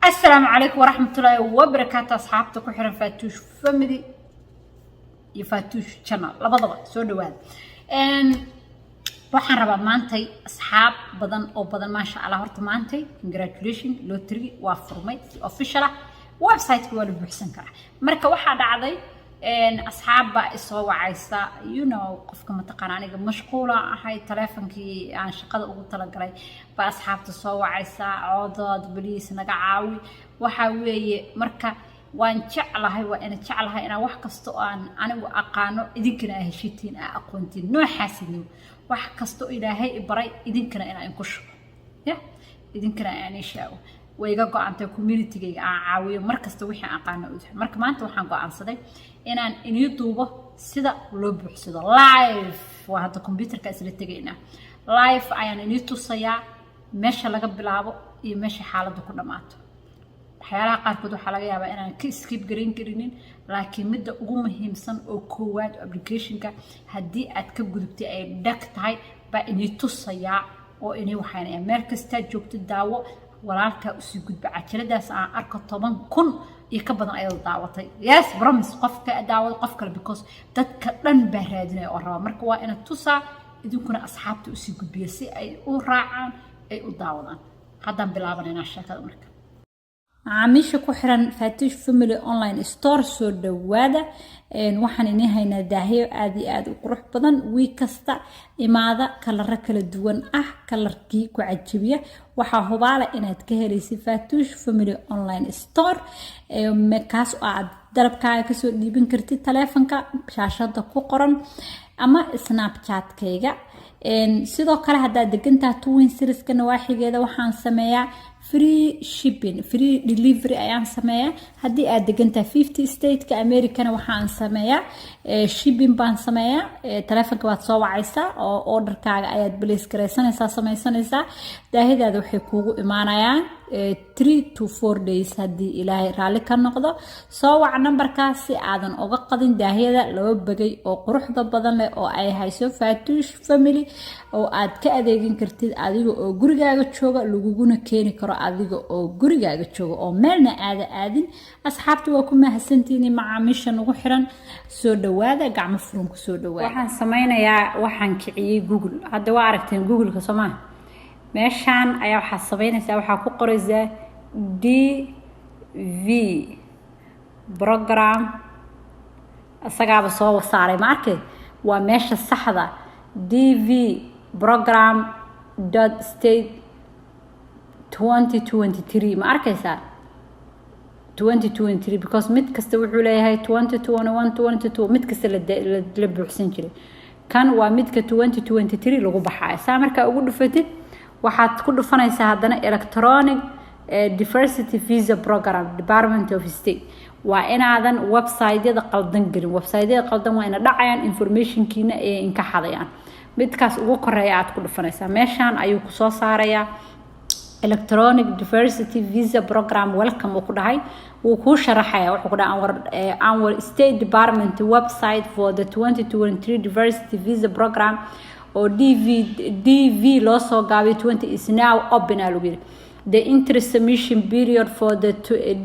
Asalaamu calaykum waraxmatullaahi wabarakaatu. Asxaabta ku xiran Faatuush Family iyo Faatuush Channel labadaba, soo dhawaada. Waxaan rabaa maantay asxaab badan oo badan, maasha Allah. Horta maantay congratulation, lottery waa furmay si official ah, website-ka waa la buuxsan karaa. Marka waxaa dhacday asxaab baa isoo wacaysa. Qofka mataqaana, aniga mashquula ahay, taleefonkii aan shaqada ugu talagalay baa asxaabta soo wacaysa, "Codod, please naga caawi." Waxaa weeye, marka waan jeclahay, waa ina jeclahay inaan wax kasta oo aan anigu aqaano idinkana aa heshitiin, aa aqoontiin, nooxaasidnimo. Wax kasta oo Ilaahay i baray idinkana inaan inku shubo, ya idinkana aan ii sheego. Way iga go-antay communitygayga aan caawiyo mar kasta wixii aan aqaano udux. Marka maanta waxaan go-aansaday inaan inii duubo sida loo buuxsado live. Waa hadda computerka isla tegaynaa, live ayaan inii tusayaa meesha laga bilaabo iyo meesha xaaladdu ku dhammaato. Waxyaalaha qaarkood waxaa laga yaabaa inaan ka skip garan karinin, laakiin midda ugu muhiimsan oo koowaad, applicationka haddii aad ka gudubtay ay dhag tahay, baa inii tusayaa oo inii waxaynaya. Meel kastaa joogto daawo, walaalkaa usii gudba cajaladaas. Aan arko 10,000 iyo ka badan ayadoo daawatay. Yes, promise, qofka daawado qof kale, because dadka dhan baa raadinaya oo raba. Marka waa ina tusaa, idinkuna asxaabta usii gudbiya si ay u raacaan, ay u daawadaan. Haddaan bilaabanaynaa sheekada. Marka macaamiisha ku xiran Faatuush Family Online Store, soo dhawaada. Waxaan inii haynaa daahyo aad iyo aad u qurux badan. Wiig kasta imaada, kalaro kala duwan ah, kalarkii ku cajabiya waxaa hubaala inaad ka helaysid Faatuush Family Online Store, kaas oo aad dalabkaaga kasoo dhiibin kartid taleefanka shaashada ku qoran ama Snapchatkayga. Sidoo kale, haddaad degantaha Twin Citieska nawaaxigeeda, waxaan sameeyaa free shipping, free delivery ayaan sameeyaa. Haddii aad degantahay 50 stateka Americana, waxaan sameeyaa shipping baan sameeyaa. Taleefonka baad soo wacaysaa oo orderkaaga ayaad place garaysanaysaa, samaysanaysaa. Daahidaada waxay kuugu imaanayaan 3 to 4 days haddii Ilaahay raalli ka noqdo. Soo wac nambarkaas si aadan uga qadin daahyada laba bagay oo quruxda badan leh oo ay hayso Faatuush Family, oo aad ka adeegin kartid adiga oo gurigaaga jooga, laguguna keeni karo adiga oo gurigaaga jooga oo meelna aada aadin. Asxaabta, waa ku mahadsantihiin. Macaamiisha nagu xiran, soo dhawaada, gacmo furan ku soo dhawaada. Waxaan sameynayaa, waxaan kiciyey Google. Hadda waa aragteen Google-ka, soo maa? Meeshaan ayaa waxaad sameynaysaa, waxaa ku qoraysaa DV program. Isagaaba soo saaray, ma arkay? Waa meesha saxda, dvprogram.state 2023. Ma arkaysaa 2023? Because mid kasta wuxuu leeyahay 2021, 22, mid kasta la buuxsan jiray. Kan waa midka 2023 lagu baxaayo. Saa markaa ugu dhufatid, waxaad ku dhufanaysaa haddana Electronic Diversity Visa Program, Department of State. Waa inaadan website-yada qaldan gelin. Website-yada qaldan waa ina dhacayaan, informationkiina ay inka xadayaan. Midkaas ugu koreeya aad ku dhufanaysaa. Meeshaan ayuu kusoo saarayaa, Electronic Diversity Visa Program welcome uu ku dhahay. Wuu kuu sharaxaya. Wuxuu ku dhahay, "Our State Department website for the 2023 Diversity Visa Program," oo DV loo soo gaabiyo, 20 "is now open," aa lagu yiri. "The entry submission period for the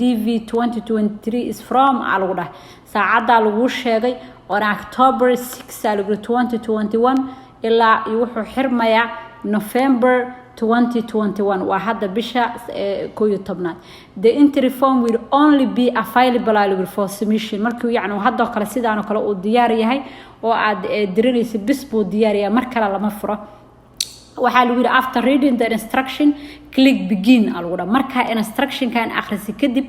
DV 2023 is from," aa lagu dhahay, saacaddaa laguu sheegay, "on October 6," aa lagu yiri, "2021," ilaa iyo wuxuu xirmayaa November 2021. Waa hadda bisha 11aad. "The entry form will only be available," aa lagu yiri, "for submission." Markii yacni haddoo kale sidaan oo kale uu diyaar yahay oo aad diranaysa bis buu diyaar yahay, mar kale lama furo. Waxaa lagu yidhi, "After reading the instruction, click begin," aa lagu dhaha. Markaa instructionkan akhrisi kadib,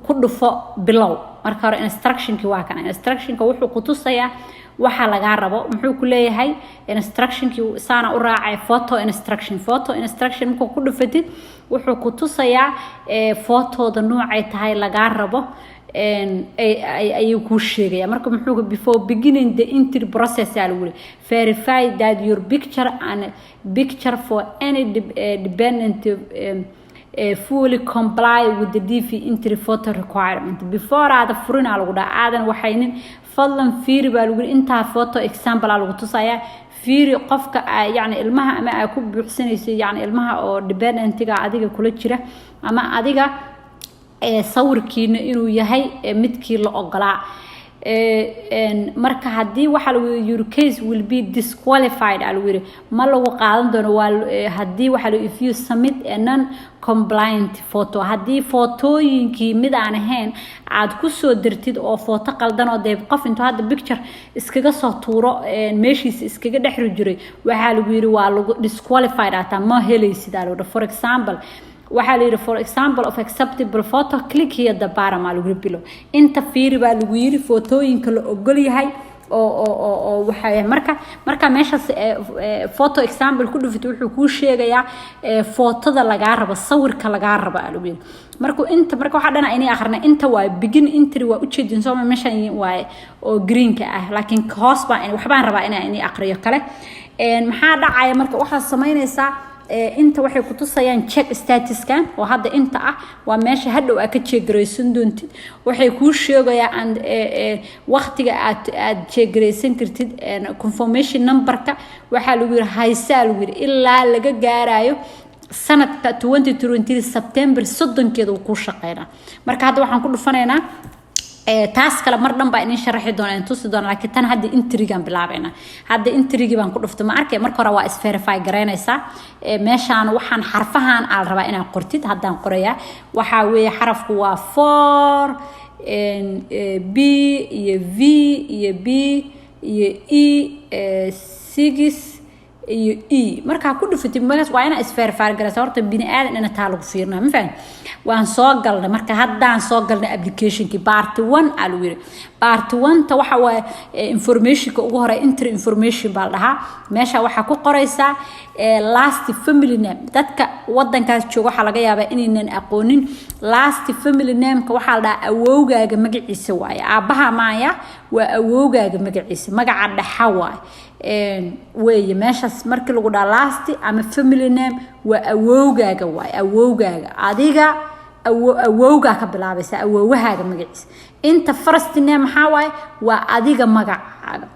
ku dhufo bilow. Marka hore instructionki waa kana. Instructionka wuxuu ku tusayaa waxa lagaa rabo. Muxuu ku leeyahay instructionkii? Saana u raacay. Photo instruction, photo instruction markuu ku dhufatid, wuxuu ku tusayaa photoda noocay tahay lagaa rabo ayuu kuu sheegaya. Marka muxuu, "Before beginning the entry process," aa lagu yiri, "verify that your picture and picture for any dependent fully comply with the DV entry photo requirement." Before aada furin, aa lagu dhaha, aadan waxaynin, fadlan fiiri baa lagu yiri. Intaa photo example aa lagu tusayaa. Fiiri qofka, yacni ilmaha ama aa ku buuxsanayso, yacni ilmaha oo dependentiga adiga kula jira ama adiga. Sawirkiina inuu yahay midkii la ogolaa. Marka haddii waxaa lagu yiri, "Your case will be disqualified," aa lagu yiri, ma lagu qaadan doono. Waa haddii waxaa lagu, if you submit a non compliant photo, haddii footooyinkii mid aan ahayn aad ku soo dirtid oo footo qaldan oo dee qof intuu hadda picture iskaga soo tuuro meeshiisa iskaga dhexri jiray, waxaa lagu yiri waa lagu disqualified ataa, ma helaysid aa lagu. For example, waxaa la yidhi, "For example of acceptable photo, click here the bottom," aa lagu yiri, "below." Inta fiiri baa lagu yiri footooyinka la ogol yahay oo waxay marka meeshaas photo example ku dhufit, wuxuu kuu sheegayaa footada lagaa rabo, sawirka lagaa rabo aa lagu yiri. Markuu inta marka waxaa dhana inay akhrina, inta waa begin entry, waa ujeedin sooma? Meeshan waaye oo greenka ah, laakiin hoos baa waxbaan rabaa inaa inay aqriyo kale. Maxaa dhacaya marka? Waxaad samaynaysaa, inta waxay ku tusayaan check statuskan oo hadda inta ah, waa meesha hadhow aad ka check garaysan doontid. Waxay kuu sheegayaan waqtiga aad check garaysan kartid. Confirmation numberka waxaa lagu yiri haysaa, lagu yiri ilaa laga gaarayo sanadka 2020 September 30-keeda uu kuu shaqeynaa. Marka hadda waxaan ku dhufanaynaa taas kale, mar dhan baa idin sharaxi doona, idin tusi doona, laakiin tan hadda entrygaan bilaabayna. Hadda entrygii baan ku dhuftay, ma arkay? Marka hore waa is verify garaynaysaa. Meeshaan waxaan xarfahan aa la rabaa inaad qortid. Haddaan qorayaa, waxaa weeye xarafku waa 4 B iyo V iyo B iyo E 6 iyo E. Markaa ku dhufatid magaas, waa inaa is verify garaysa horta, bini aadan ina taa lagu fiirinaa, ma fahan? Waan soo galnay. Marka haddaan soo galnay applicationkii part one aa lagu yiri. Part one-ta waxa waaye informationka ugu hore, entry information baa la dhahaa. Meesha waxaa ku qoraysaa last family name. Dadka wadankaas jooga waxaa laga yaabaa inaynan aqoonin last family nameka. Waxaa la dhahaa awowgaaga magaciisa waaye, aabbaha maaya, waa awowgaaga magaciisa, magaca dhaxa waaye weeye. Meeshaas markii lagu dhaha last ama family name, waa awowgaaga waaye, awowgaaga adiga awowgaa ka bilaabaysa, awowahaaga magaciisa. Inta first name maxaa waaye? Waa adiga magacaaga.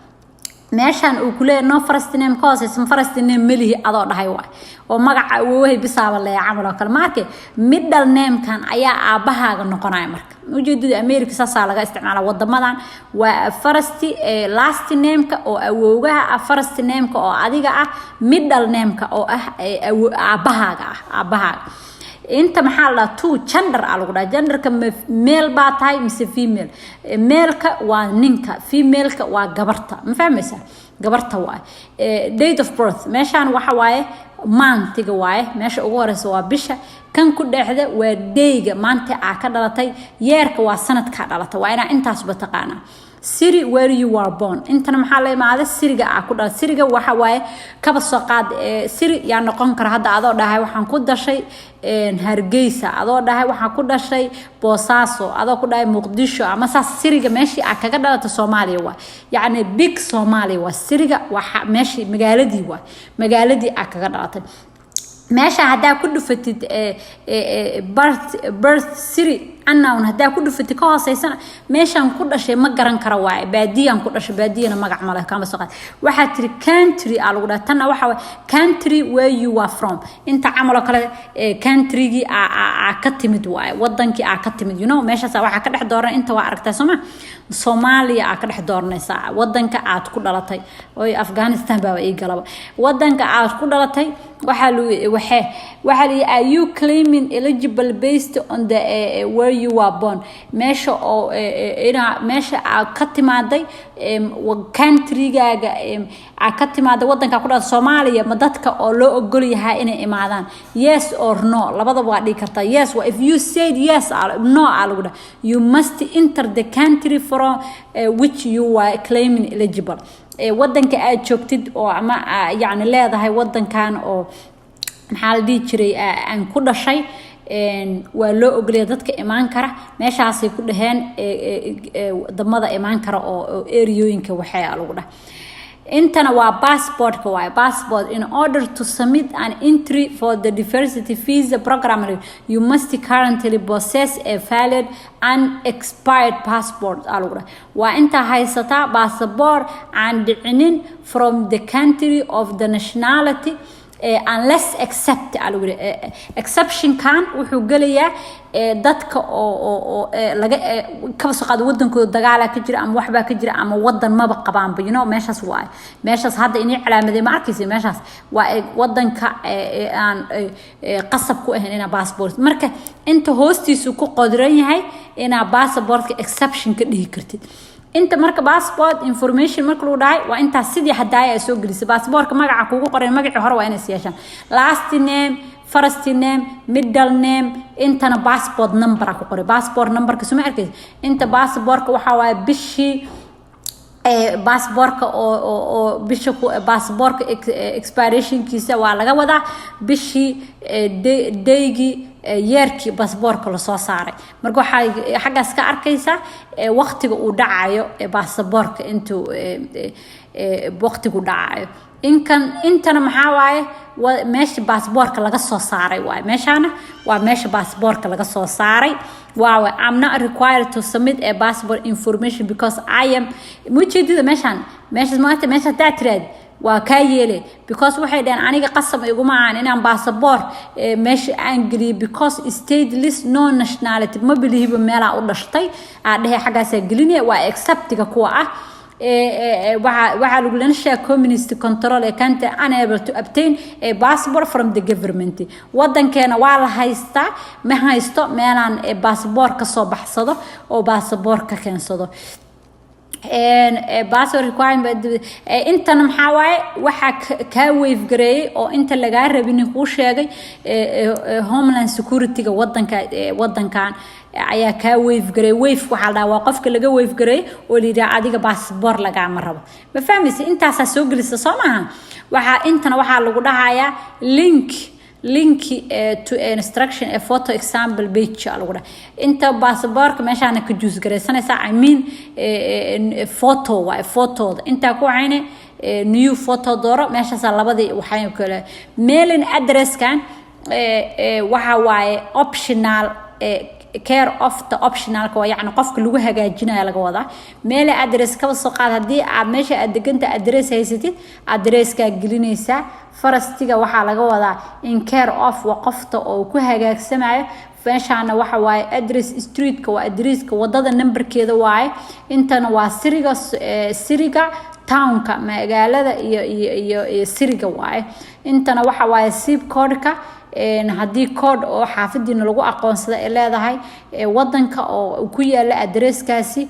Meeshaan uu kuleeyahay no first name ka hooseysa, first name melihi adoo dhahay waay, oo magaca awowahay bisaaba leeya camal oo kale, ma arkay? Middle namekan ayaa aabbahaaga noqonaya. Marka ujeedada America saasaa laga isticmaala wadamadan, waa first last nameka oo awowgaha ah, first nameka oo adiga ah, middle nameka oo ah aabbahaaga ah, aabbahaaga. Inta maxaa la dhahaa? Two gender aa lagu dhaha. Genderka male baa tahay mise female? Maleka waa ninka, femaleka waa gabarta, ma fahmaysaa? Gabarta waaye. Date of birth meeshaan waxa waaye maantiga waaye. Meesha ugu horeysa waa bisha, kan ku dhexda waa dayga, maanta aa ka dhalatay. Yearka waa sanadkaa dhalatay. Waa inaa intaasba taqaanaa. City where you were born, intana maxaa la imaada? Cityga aa ku dhala. Cityga waxa waaye, kaba soo qaad, city yaa noqon kara hadda adoo dhahay waxaan ku dashay Hargeysa, adoo dhahay waxaan ku dhashay Boosaaso, adoo ku dhahay Muqdisho ama saas. Cityga meeshii aa kaga dhalata Soomaaliya waa, yacni big Soomaaliya waa cityga, waa meeshii magaaladii, waa magaaladii aa kaga dhalatay. Meesha haddaa ku dhufatid birth city unknown, haddaa ku dhufatid ka hooseysana, meeshaan ku dhashay ma garan kara waaye, baadiyaan ku dhashay, baadiyana magac male, kama soo qaad. Waxaa tiri country aa lagu dhaha. Tanna waxa waye country where you are from. Inta camal oo kale countrygii aa ka timid waaye, wadankii aa ka timid, meeshaas waxaa ka dhex dooran. Inta waa aragtaa sooma? Soomaaliya aa ka dhex dooranaysaa wadanka aad ku dhalatay. Oy, Afghanistan baaba ii galaba. Wadanka aad ku dhalatay waxaa lagu waxee waxaa la, "Are you claiming eligible based on the where you were born?" Meesha oo inaa meesha aad ka timaaday, countrygaaga aad ka timaaday, wadanka ku dhalatay Soomaaliya, ma dadka oo loo ogol yahay inay imaadaan? Yes or no, labadaba waa dhigi kartaa. Yes waa if you said yes, no aa lagu dhaha, "You must enter the country from which you are claiming eligible." Wadanka aad joogtid oo ama yacni leedahay wadankan oo maxaa la dhihi jiray aan ku dhashay waa loo ogolaya dadka imaan kara. Meeshaasay ku dhaheen wadamada imaan kara oo areayooyinka waxay lagu dhaha. Intana waa passportka waaye, passport. "In order to submit an entry for the diversity visa program, you must currently possess a valid unexpired passport," aa lagu dhaha. Waa intaa haysataa passport aan dhicinin from the country of the nationality. Unless except aa lagu yidhi. Exceptionkan wuxuu gelayaa dadka oo laga kaba soo qaado wadankooda dagaalaa ka jira ama waxbaa ka jira ama wadan maba qabaanba. Meeshaas waaye, meeshaas hadda inay calaamadee ma arkaysa. Meeshaas waa wadanka aan qasab ku ahayn inaa passport. Marka inta hoostiisu ku qodran yahay inaa passportka exception ka dhihi kartid. Inta marka passport information marka lagu dhahay, waa intaas sidii hadaaya ay soo gelisay. Passportka magaca kugu qoran, magacii hore waa inay is yeeshaan: last name, first name, middle name. Intana passport number ku qoray. Passport numberka suma arkaysa. Inta passportka waxaa waaye bishii baasboorka oo bisha baasboorka expirationkiisa waa laga wadaa bishii, daygii, yearkii baasboorka lasoo saaray. Marka waxaa xaggaas ka arkaysaa waqtiga uu dhacayo baasaboorka, intuu waqtigu dhacayo. Inkan intana maxaa waaye? Meesha baasboorka laga soo saaray waaye. Meeshaana waa meesha baasboorka laga soo saaray waawe. I'm not required to submit a passport information because I am mujeedada meeshaan, meeshaas maanta, meesha hadaa tiraad waa kaa yeele, because waxay dhaheen aniga qasab iguma ahan inaan baasaboor meesha aan geliyo, because stateless, no nationality, ma bilihiba meelaa u dhashtay aa dhehe, xaggaasaa gelinaya. Waa exceptiga kuwa ah. Waxaa lagu lenishaa communist control ee country, unable to obtain a passport from the government. Wadankeena waa la haystaa, ma haysto meelaan passport ka soo baxsado oo passport ka keensado. Passport requirement intana maxaa waaye? Waxaa kaa waive gareeyay oo inta lagaa rabinin kuu sheegay Homeland Security-ga wadanka. Wadankan ayaa kaa waive gareeyay. Waive waxaa la dhahaa waa qofka laga waive gareeyay oo la yidhaha adiga baasboor lagaama rabo. Ma fahmaysa? Intaasaa soo gelisa, soo maaha? Waxaa intana waxaa lagu dhahayaa link to instruction, a photo example page aa lagu dhaha. Inta baasaboorka meeshaana ka choose garaysanaysaa. I mean, photo waaye. Photoda intaa ku waxayne new photo dooro. Meeshaasaa labadii waxay kale. Mailing addresskan waxa waaye optional, care of the optionalka waa yacni qofka lagu hagaajinaya laga wadaa. Mailing address kaba soo qaad haddii aad meesha aad deganta address haysatid, addresskaa gelinaysaa. Firstiga waxaa laga wadaa in care of, waa qofta oo ku hagaagsamayo. Meeshaana waxa waaye address streetka, waa addresska wadada numberkeeda waaye. Intana waa cityga, cityga, townka, magaalada iyo cityga waaye. Intana waxa waaye zip codeka, haddii code oo xaafadiina lagu aqoonsada ay leedahay wadanka oo ku yaala addresskaasi.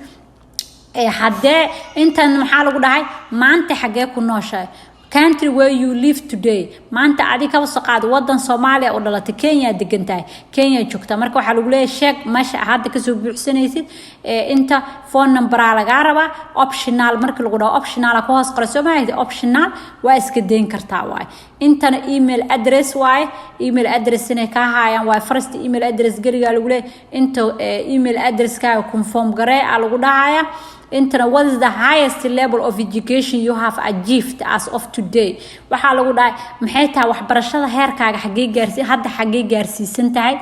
Haddee intan maxaa lagu dhahay? Maanta xaggee ku nooshahay? Country where you live today. Maanta adi kaba soo qaad wadan Soomaaliya oo dhalatay, Kenya degan tahay, Kenya joogtaa. Marka waxaa lagu leeyahay sheeg meesha hadda kasoo buuxsanaysid. Inta phone numberaa lagaa rabaa. Optional marka lagu dhaho, optional ku hoos qoray, soo maahid? Optional waa iska dayn kartaa waaye. Intana email address waaye. Email address inay kaa haayaan waaye. First email address geligaa lagu leeyahay. Inta email addresskaaga confirm garee aa lagu dhahayaa. Intana what is the highest level of education you have achieved as of today? Waxaa lagu dhahay maxay tahay waxbarashada heerkaaga, xaggee gaarsi hadda, xaggee gaarsiisan tahay?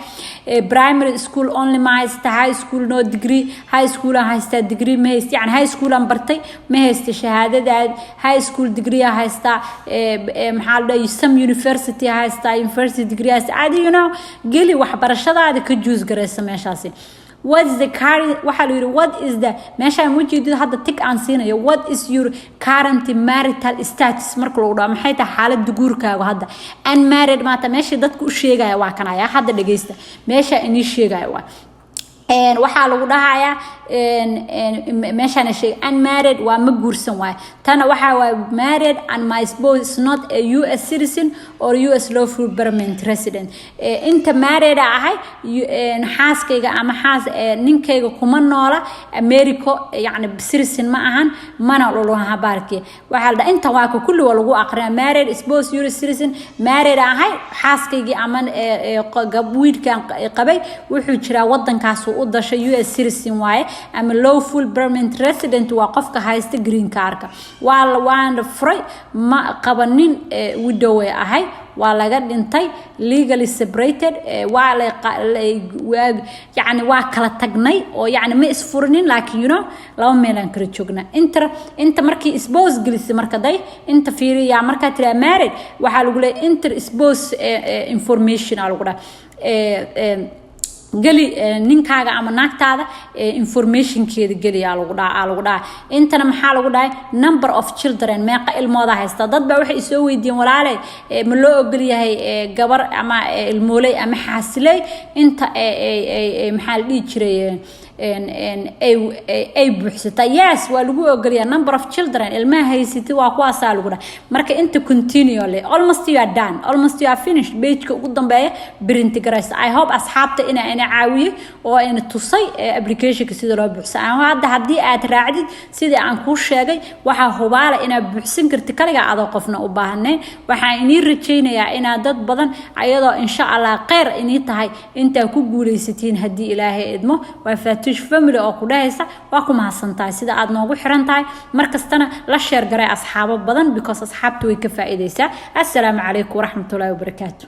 Primary school only ma haysta, high school, no degree, high school aan haystaa, degree ma haysta, yani high school aan bartay, ma haysta shahaadadaad, high school degree aan haystaa, maxaa la dhahay, some university haystaa, university degree haysta. Adi geli waxbarashadaada, ka choose garaysa meeshaasi. What is the current? Waxaa la yidhi what is the, meeshaan ujeedid hadda tick aan siinayo. What is your current marital status marka lagu dhaho, maxay tahay xaaladda guurkaagu hadda? Unmarried maata? Meesha dadka u sheegaya waa kanaya. Hadda dhegeysta, meesha inii sheegaya waa waxaa lagu dhahayaa meeshaan sheegay unmarried waa ma guursan waaye. Tana waxaa waaye married and my spouse is not a US citizen or US lawful permanent resident. Inta married ahay, xaaskayga ama xaas ninkayga kuma noola America, yacni citizen ma ahan, mana lolaha baarkiya. Waxaa la dhaha inta waa ka kulli waa lagu aqrinaa: married, spouse US citizen, married ahay, xaaskaygii ama wiilkan qabay wuxuu jiraa wadankaas u dashay, US citizen waaye ama lawful permanent resident waa qofka haysta green cardka. Waa waana furay, ma qabanin, widow ahay. Waa laga dhintay, legally separated, waa la, yani, waa kala tagnay oo, yani, ma isfurinin, laakiin laba meelaan kala joognaa. Inta markii spouse gelisay, marka day inta fiiriyaa, markaa tiraa married, waxaa lagu leeyahay enter spouse information aa lagu dhaha. Geli ninkaaga ama naagtaada informationkeeda geliyaa lagu dhaha, aa lagu dhaha. Intana maxaa lagu dhahay? Number of children, meeqa ilmooda haysta. Dad baa waxay isoo weydiiyeen: "Walaale, ma loo ogol yahay gabar ama ilmooley ama xaasiley inta, maxaa la dhihi jiray, ay buuxsataa?" Yes, waa lagu ogolyaa. Number of children, ilmaha haysatid waa kuwaasaa lagu dhaha. Marka inta continue le, almost you are done, almost you are finished. Pageka ugu dambeeya print garaysa. I hope asxaabta ina caawiyey oo ina tusay applicationka sida loo buuxsa. Hadda haddii aad raacdid sidii aan kuu sheegay, waxaa hubaala inaad buuxsan kartid kaligaa adoo qofna u baahnayn. Waxaan inii rajaynayaa inaad dad badan, ayadoo insha Allah kheyr inii tahay, intaa ku guulaysatiin haddii Ilaahay idmo. Waa Faatuush Family oo ku dhahaysa waa ku mahadsan tahay sida aad noogu xiran tahay. Markastana la share garay asxaabo badan, because asxaabta way ka faa'iidaysaa. Assalaamu calaykum waraxmatullaahi wabarakaatu.